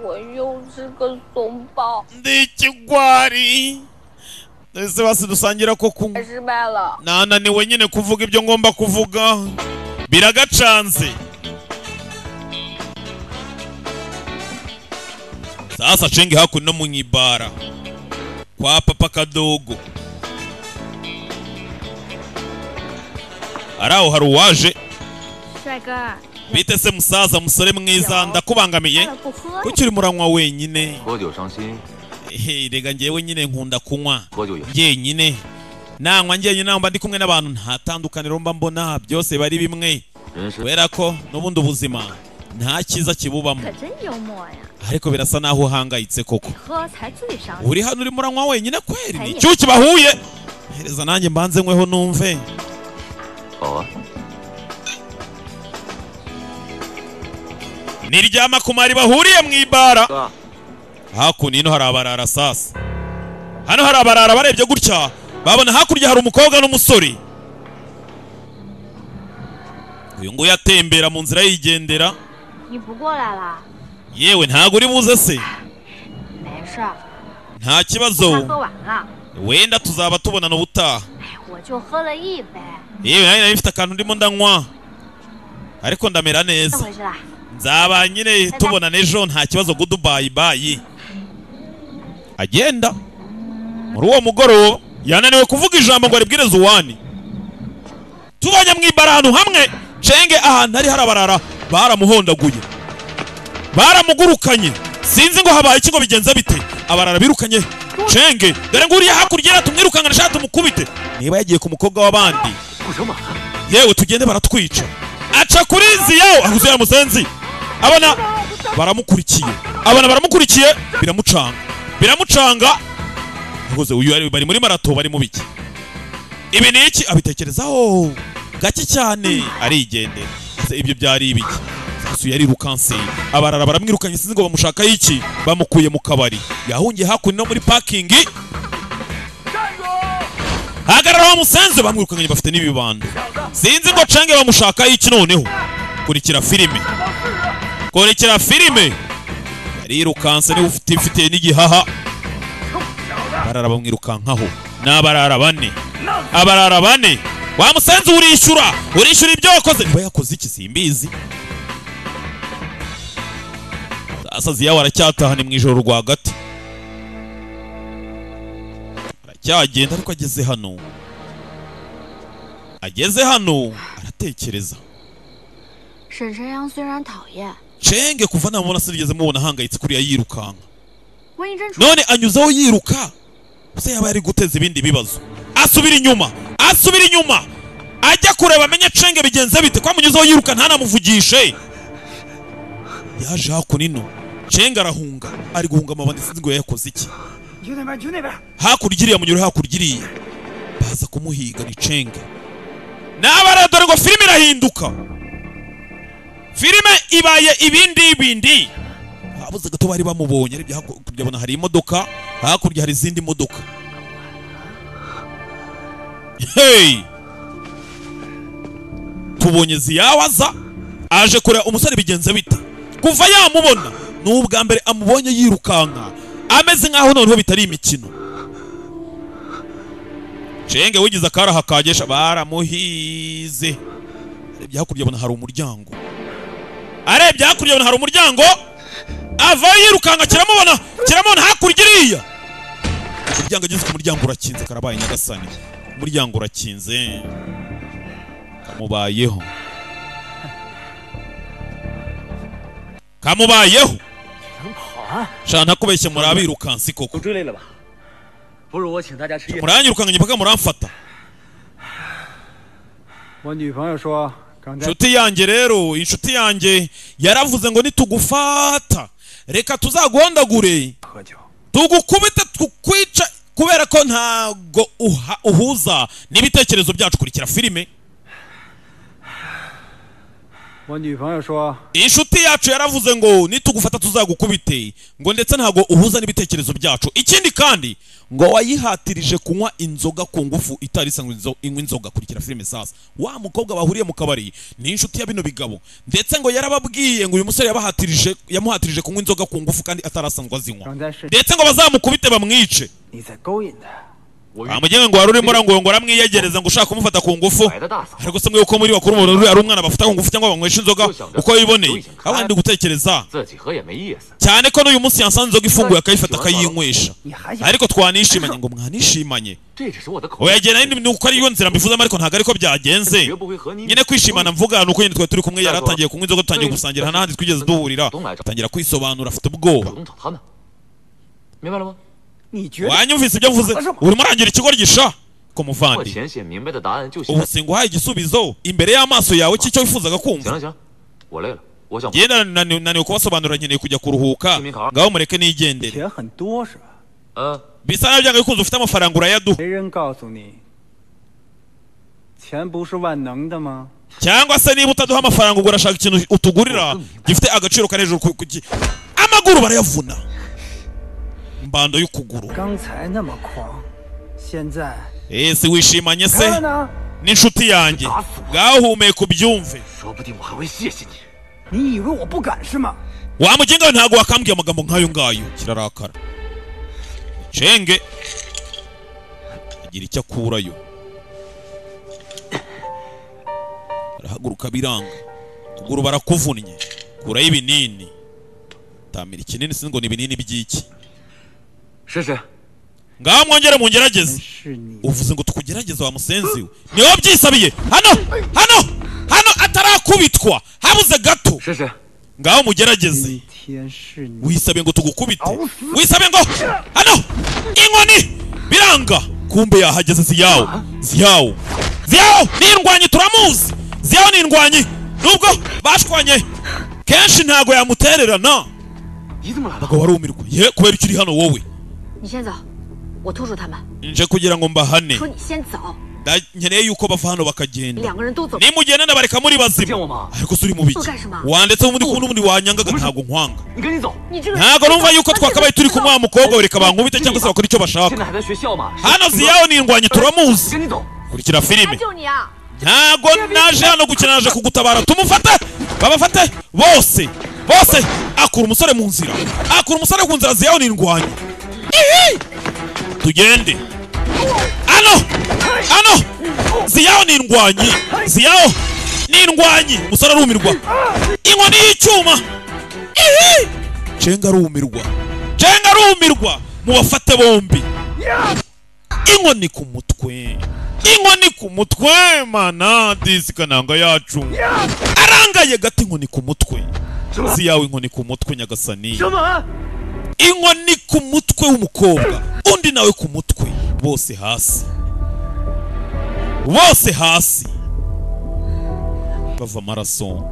我又是个怂包， Ndi ikigwari. Ese basi dusangira ko kunywa? 失败了。 Nananiwe nyine kuvuga ibyo ngomba kuvuga, biragacanze. Sasa cenge hakuno mu ibara kwa papa Kadogo araho hari uwaje. 帅哥， Bite se musaza, musore mwiza, ndakubangamiye? 不喝 Kuki uri muranywa wenyine? 喝酒伤心， Ehe, rega njyewe nyine nkunda kunywa 喝酒也 njyenyine. Nanywa njyenyine, namba ndi kumwe n'abantu nta tandukaniro mba mbona, byose bari bimwe, 人生 kubera ko n'ubundi ubuzima nta cyiza kibubamo. 可真幽默呀， Ariko birasa naho uhangayitse koko. 喝才最伤心。 Uri hano urimo uranywa wenyine kweri? Ni icyuki bahuye. Hereza nanjye mbanze nkweho numve. 好啊。 Ni ryamakumari bahuriye mu ibara. 哥， Hakuno ino hari abarara. Sasa hano hari abarara, barebye gutya babona hakurya hari umukobwa n'umusore. Uyu nguyu atembera mu nzira yigendera. 你不过来啦？ Yewe, ntago uri buze se? 没事儿， Nta 快 kibazo. 喝完了， Wenda tuzaba tubonana ubutaha. 哎，我就喝了一杯， Yewe, nanjye nari mfite akantu ndimo ndanywa, ariko ndamera 那 neza. 回去啦。 Nzaba nyine tubonana ejo, nta kibazo. Goodbye, bye. Agenda muri uwo mugoroba yananiwe kuvuga ijambo ngo aribwirize uwani tubonye mu ibara ahantu hamwe. Cenge ahantu hari harabarara baramuhondaguye, baramugurukanye. Sinzi ngo habaye iki, ngo bigenze bite. Abarara birukanye Cenge. Dore nguriya hakurya, tumwirukankana ashaka tumukubite niba yagiye ku mukobwa w'abandi. Yewe, tugende baratwica. Aca kuri ziyawo ahuze ya musenzi, abana baramukurikiye, abana baramukurikiye, biramucanga, biramucanga. Ahuze uyu bari muri marato, bari mu biki? Ibi ni iki? Abitekerezaho gake cyane, arigendera. Ese ibyo byari ibiki? Sasu yarirukanse, abarara baramwirukanye, sinzi ngo bamushakaho iki. Bamukuye mu kabari, yahungiye hakuno no muri parking. Hagarara wa musenzi! Bamwirukanye bafite n'ibibando, sinzi ngo cange bamushakaho iki. Noneho kurikira filime, kurikira filime. Arirukanse niba ufite ifite n'igihaha. Barara bamwirukankaho. N'abarara bane. Abarara bane. Wa musenzi urishyura. Urishyura ibyo wakoze. Niba yakoze iki simbizi. Sasa Ziyawe aracyataha ni mu ijoro rwagati. Aracyagenda ariko ageze hano. Ageze hano aratekereza. 沈晨阳虽然讨厌， Cenge kuva namubona sinigeze mubona ahangayitse kuriya yirukanka. 温一真 None anyuzaho yiruka. Se yaba yari guteza ibindi bibazo. Asubira inyuma. Asubira inyuma. Ajya kureba amenye Cenge bigenze bite kwa munyuzaho yiruka ntanamuvugishe. Yaje hakuno. Cenge arahunga. Ari guhunga amabandi sinzi ngo yakoze iki. 去那边，去那边。 Hakurya iriya munyura hakurya iriya. Baza kumuhiga ni Cenge. N'abara dore ngo filime irahinduka. Filime ibaye ibindi bindi. Habuze gato bari bamubonye arebye hakurya abona hari imodoka, hakurya hari izindi modoka. Hey! Tubonye Ziyawaza aje kureba umusore bigenze bite. Kuva yamubona ni ubwa mbere amubonye yirukanka ameze nkaho noneho bitari imikino. Cenge wigize akaraha kagesha baramuhize. Arebye hakurya abona hari umuryango. Arebye hakurya abona hari umuryango. Ava yirukanka kiramubona, kiramubona hakurya iriya. Umuryango ageze ku muryango urakinze karabaye nyagasani. Umuryango urakinze. Kamubayeho. Kamubayeho. Sha ntakubeshye murabirukansi koko. 追累了吧？不如我请大家吃夜。 Muranyirukankanye mpaka muramfata. 我女朋友说，刚才 Inshuti yanjye rero, inshuti yanjye yaravuze ngo nitugufata reka tuzaguhondagure tugukubite tukwica kubera ko ntago uhuza n'ibitekerezo byacu. Kurikira filime. 我女朋友说， Inshuti yacu yaravuze ngo nitugufata tuzagukubite ngo ndetse ntago uhuza n'ibitekerezo byacu. Ikindi kandi ngo wayihatirije kunywa inzoga ku ngufu itari isanzwe inywa inzoga. Kurikira filime sasa. Wa mukobwa bahuriye mu kabari ni inshuti ya bino bigabo ndetse ngo yarababwiye ngo uyu musore yabahatirije yamuhatirije kunywa inzoga ku ngufu kandi atarasanzwe azinywa 刚才是 ndetse ngo bazamukubite bamwice. 你在勾引他。 Amugenge ngo waruri mura ngo aramwiyegereza ngo ushaka kumufata ku ngufu. Ariko se mwe uko muri bakuru mubona ari umwana bafata ku ngufu cyangwa banywesha inzoga uko yiboneye. Abandi gutekereza 自己喝也没意思。 cyane ko n'uyu munsi yasanze inzoga ifunguye akayifata akayinywesha. Ariko twanishimanye ngo mwanishimanye. 这只是我的口。 Oya genda ni uko ariyo nzira mbifuzamo ariko ntago ariko byagenze. Nyine kwishimana mvuga nuko nyine twari turi kumwe yaratangiye kunywa inzoga dutangiye gusangira nta n'ahandi twigeze duhurira. Atangira kwisobanura afite ubwoba. 主动找他们，明白了吗？ 你觉得 Wanyumvise ibyo mvuze? Urimo urangira ikigo gisha ko 我 muvandi. 浅显明白的答案就写 Ubu singuhaye igisubizo imbere y'amaso yawe cy'icyo wifuzaga 行 kumva. 了行了，我累了，我想 Genda naniwe kubasobanurira nkeneye kujya kuruhuka. Ngaho mureke nigendere. 钱很多是吧？ Bisa nabi byanga bikunze ufite amafaranga urayaduha. 没人告诉你，钱不是万能的吗？ Cyangwa se niba utaduha amafaranga ubwo urashaka ikintu utugurira gifite agaciro kari hejuru amaguru barayavuna. Mbando y'ukuguru. 刚才那么狂，现在 Ese wishimanye se 看呢？ n'inshuti yanjye? Ngaho humeka ubyumve. 说不定我还会谢谢你。 你以为我不敢是吗？ Wa muginga we ntago wakambwiye amagambo nk'ayo ngayo. Kirarakara. Cenge agira icyo akurayo. Arahaguruka biranga. Kuguru barakuvunnye. Kurayo ibinini. Tamira ikinini sinzi ngo ni ibinini by'iki. 试试。 Ngaho mwongere mungerageze. Uvuze ngo tukugerageze wa musenzi we. Niwe wabyisabiye. Hano! Hano! Hano atarakubitwa. Habuze gato. 试试。 Ngaho mugerageze. 天是你 Wisabe ngo tugukubite. Wisabe ngo hano inkoni biranga. Kumbe yahageze Ziyawo. Ziyawo. Ziyawo ni indwanyi turamuzi. Ziyawo ni indwanyi nubwo bashwanye kenshi ntago yamutererana. 你怎么来了？ Abagabo barumirwa. Ye kubera icyo uri hano wowe. 你先走，我拖住他们。 Nje kugira ngo mbahane. 说你先走， Nkeneye yuko bava hano bakagenda. 两个人都走。 Nimugenda ndabareka muri bazima. Ariko se uri mu biki? Wandetse ubundi kumwe n'ubundi wanyangaga ntago nkwanga. 你赶紧走！ 你这个 Ntago numva yuko twakabaye turi kumwe wa mukobwa we reka bankubite cyangwa se bakora icyo 现 bashaka. 在还在学校吗？ Hano Ziyawo ni indwanyi turamuzi. 赶紧走！ Kurikira filime. 救你啊！ Ntago naje hano gukina naje kugutabara. Tumufate! Babafate bose. Bose akura umusore mu nzira. Akura umusore ku nzira ziyaho n'indwanyi. Tugende. Ano! Ano! Ziyaho n'indwanyi. Ziyaho n'indwanyi. Umusore arumirwa. Inkoni y'icyuma. Cenga arumirwa. Cenga arumirwa. Mubafate bombi. Inkoni ku mutwe. Inkoni ku mutwe mana disi kananga yacu. Arangaye gato inkoni ku mutwe. Ziyawe inkoni ku mutwe nyagasani. Inkoni ku mutwe w'umukobwa, undi nawe ku mutwe, bose hasi. Bose hasi. Bava amaraso.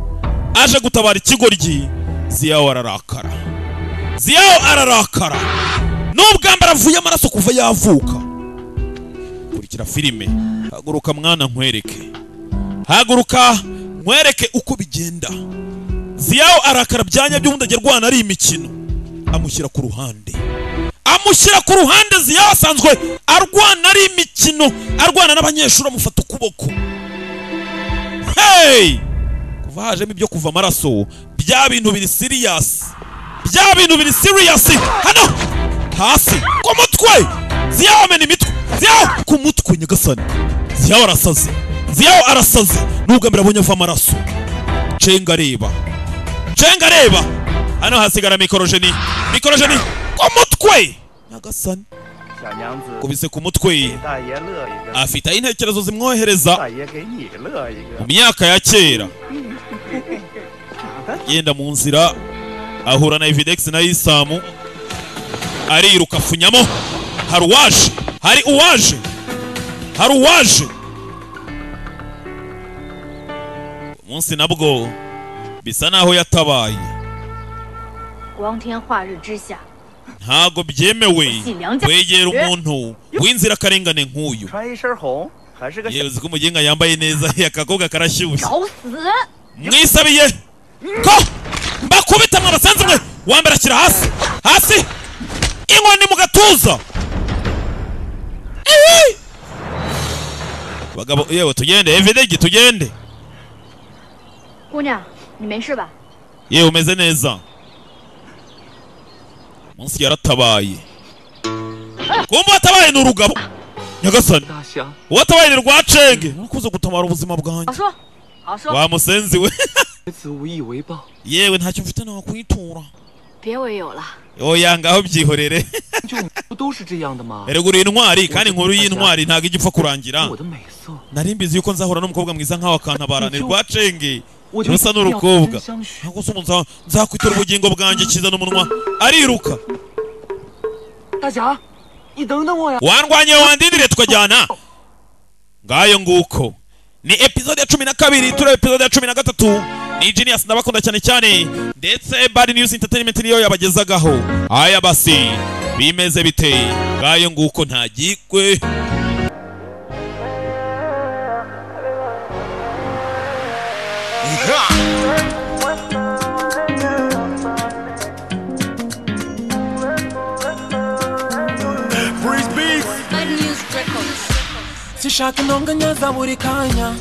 Aje gutabara ikigoryi, Ziyawe ararakara. Ziyawe ararakara. N'ubwambara avuye amaraso kuva yavuka. Kurikira filime. Haguruka mwana nkwereke. Haguruka nkwereke uko bigenda. Ziyawe arakara byanya by'ubundi agerwana ari imikino. Amushyira ku ruhande. Amushyira ku ruhande. Ziyawe asanzwe arwana ari imikino, arwana n'abanyeshuri amufata ukuboko. Hey! Kuva hajemo ibyo kuva amaraso, bya bintu biri serious. Bya bintu biri serious. Hano hasi ku mutwe. Ziyawe amena imitwe. Ziyawe ku mutwe nyagasani. Ziyawe arasaze. Ziyawe arasaze. Nubwo mbere abonye ava amaraso. Cenga areba. Cenga areba. Hano hasigara mikorojeni. Mikorojeni ku mutwe. Nyagasani. Kubise ku mutwe. Afite intekerezo zimwohereza mu myaka ya kera. Yenda mu nzira ahura na Evidex na Isamu. Ariruka afunyamo. Hari uwaje. Hari uwaje. Hari uwaje. Umunsi nabwo bisa naho yatabaye. Ntago byemewe kwegera umuntu w'inzirakarengane nk'uyu. Yewe ko umugenga yambaye neza, akakobwa karashyushye. Mwisabiye ko mbakubita mwabasanze mwe. Wambere ashyira hasi. Hasi. Inkoni mu gatuza. Bagabo yewe tugende, Evidegi tugende. Yewe umeze neza. Munsi yaratabaye. Kumba watabaye ni urugabo. Nyagasani. Watabaye ni rwacenge. Nukuze gutamara ubuzima bwanjye. Wa musenzi we. Yewe ntacyo mfite nakwitura. Oya ngaho byihorere. Erega uri intwari kandi inkuru y'intwari ntago igipfa kurangira. Nari mbizi yuko nzahura n'umukobwa mwiza nkawe akantabara. Ni rwacenge. Rusa n'urukobwa. Ntabwo se umuntu nzakwitura ubugingo bwanjye kiza n'umunwa. Ariruka. Wandwanye wandindire tukajyana. Ngayo nguko. Ni episode ya 12, tureba episode ya 13. Ni Genius ndabakunda cyane cyane. Ndetse Bad News Entertainment niyo yabagezagaho. Aya basi bimeze bite? Ngayo nguko ntagikwe. Sishaka intonganya za buri kanya.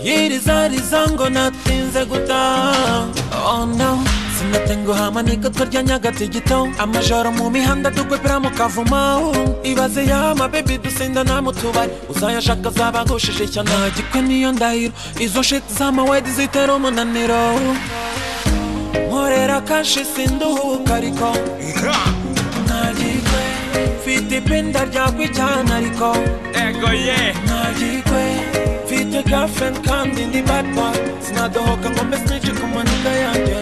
Yirizariza ngo natinze gutaha. Oh no, sinatenguha amanika twarya nyagatigito. Amajoro mu mihanda dukwepera mu kavumo. Ibaze yama baby dusinda na mu tubari. Uzayashaka zabagushije ishyano. Gikwe niyo ndahiro. Izo shit z'amawedi zitera umunaniro. Nkorera kashi sinduhuka ariko ntagikwe. Mfite ipinda ryakwijyana ariko ego ye ntagikwe. Mfite girlfriend kandi ndi bad boy. Sinadohoka ngo mbe snitch ku manika yanjye.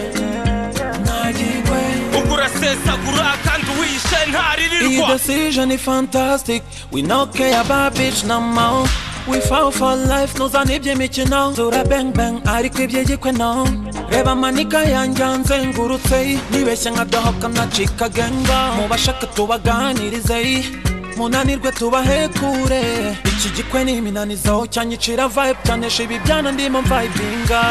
Ntagikwe. Ubwo urasesagura kandi uwishe ntaririrwa. Iyi decision ni fantastic. We no care about bitch no more. We fall for life ntuzana iby'imikino. Tura bang bang ariko iby'igikwe no. Reba amanika yanjye anzengurutse. Nibeshye nkadohoka nacika genga. Mubashaka tubaganirize. Munanirwe tubahekure. Iki gikwe ni iminanizo cyanyicira vibe. Cyanesha ibi byana ndimo mvibinga.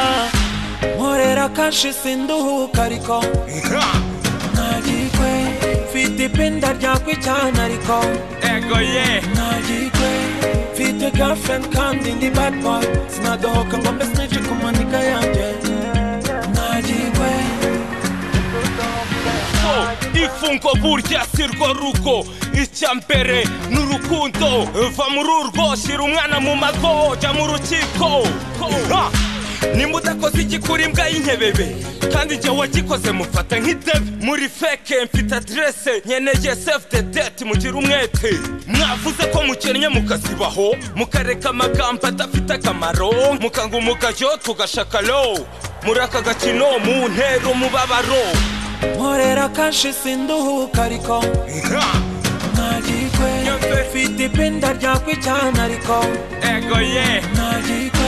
Nkorera kashi sinduhuka ariko ntagikwe. Mfite ipinda ryakwicyana ariko Ego ye Ntagikwe Mfite girlfriend kandi ndi bad boy Sinadohoka ngo mbe snitch ku manika yanjye Ntagikwe Ifungo burya si rwo rugo icya mbere ni urukundo va muri urwo shyira umwana mu mago jya mu rukiko nimba udakoze igikura imbwa y'inkebebe kandi njye wagikoze mufata nk'idebe muri feke mfite aderese nkeneye save the date mugire umwete mwavuze ko mukennye mukazibaho mukareka amagambo adafite akamaro mukanga umugayo tugashaka low muri aka gakino mu ntera umubabaro Nkorera kashi sinduhuka ariko Ntagikwe Mfite ipinda ryakwicyana ariko Ego ye Ntagikwe.